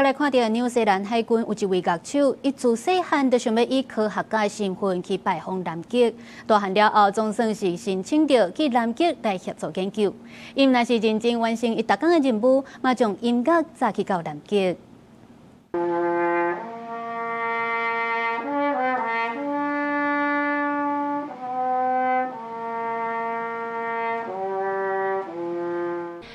來看著紐西蘭海軍有一位樂手，伊自細漢就想欲以科學家身份去拜訪南極。大漢了後，總算是申請著去南極來協助研究。伊毋但是認真完成伊逐工的任務，嘛將音樂載去到南極。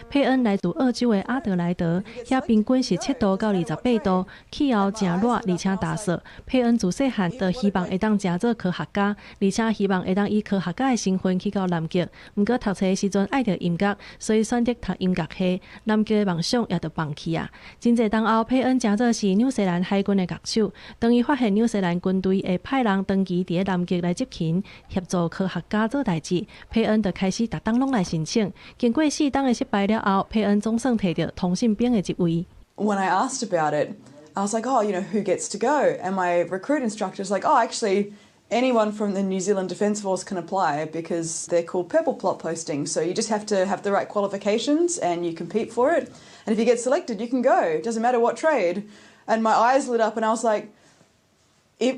佩恩來自澳洲的阿德萊德，遐平均是7度到28度，氣候誠熱而且乾燥。佩恩自細漢就希望會當成做科學家，而且希望會當以科學家的身份去到南極。毋過讀冊的時陣愛著音樂，所以選擇讀音樂系。南極的夢想也就放棄啊。真濟冬後，佩恩成做是紐西蘭海軍的樂手。當伊發現紐西蘭軍隊會派人長期佇咧南極來執勤，協助科學家做代誌，佩恩就開始逐冬攏來申請。經過四冬的失敗了後，佩恩總算提著通信兵的職位。 When I asked about it, I was like, "Oh, who gets to go?" And my recruit instructor was like, "Oh, actually, anyone from the New Zealand Defence Force can apply because they're called purple plot postings. So you just have to have the right qualifications and you compete for it. And if you get selected, you can go. It doesn't matter what trade." And my eyes lit up and I was like,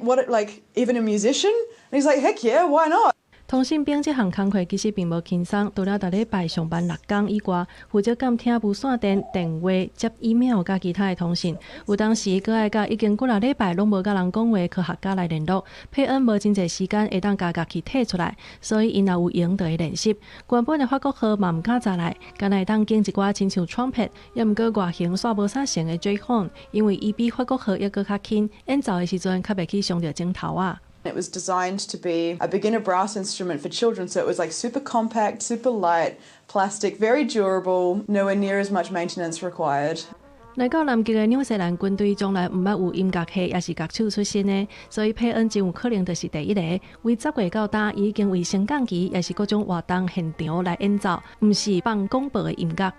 "What, like, even a musician?" And he's like, "Heck yeah, why not?" 通信兵這項工課其實並無輕鬆，除了逐禮拜上班六工以外，負責監聽無線電、電話、接 email 佮其他的通訊。有當時閣愛佮已經幾若禮拜攏無佮人講話的科學家來聯絡。佩恩無真濟時間會當共樂器提出來，所以𪜶若有閒就會練習。原本的法國號嘛毋敢早來，干焦會當揀一寡親像 trumpet，抑毋過外形煞無啥像的 J horn，因為伊比法國號猶閣較輕，演奏的時陣較袂去傷著指頭仔。 It was designed to be a beginner brass instrument for children, so it was like super compact, super light, plastic, very durable, nowhere near as much maintenance required. 來到南極的紐西蘭軍隊從來毋捌有音樂系抑是樂手出身的，所以佩恩真有可能就是第一個。為10月到今，伊已經為升降旗抑是各種活動現場來演奏，毋是放廣播的音樂。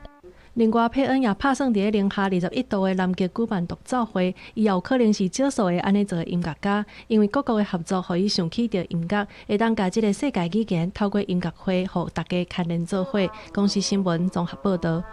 另外，佩恩也拍算佇咧零下21度的南極舉辦獨奏會，伊有可能是少數會按呢做的音樂家，因為各國的合作，予伊想起著音樂，會當共這个世界語言透過音樂會，予大家牽連做伙。公視新聞綜合報導。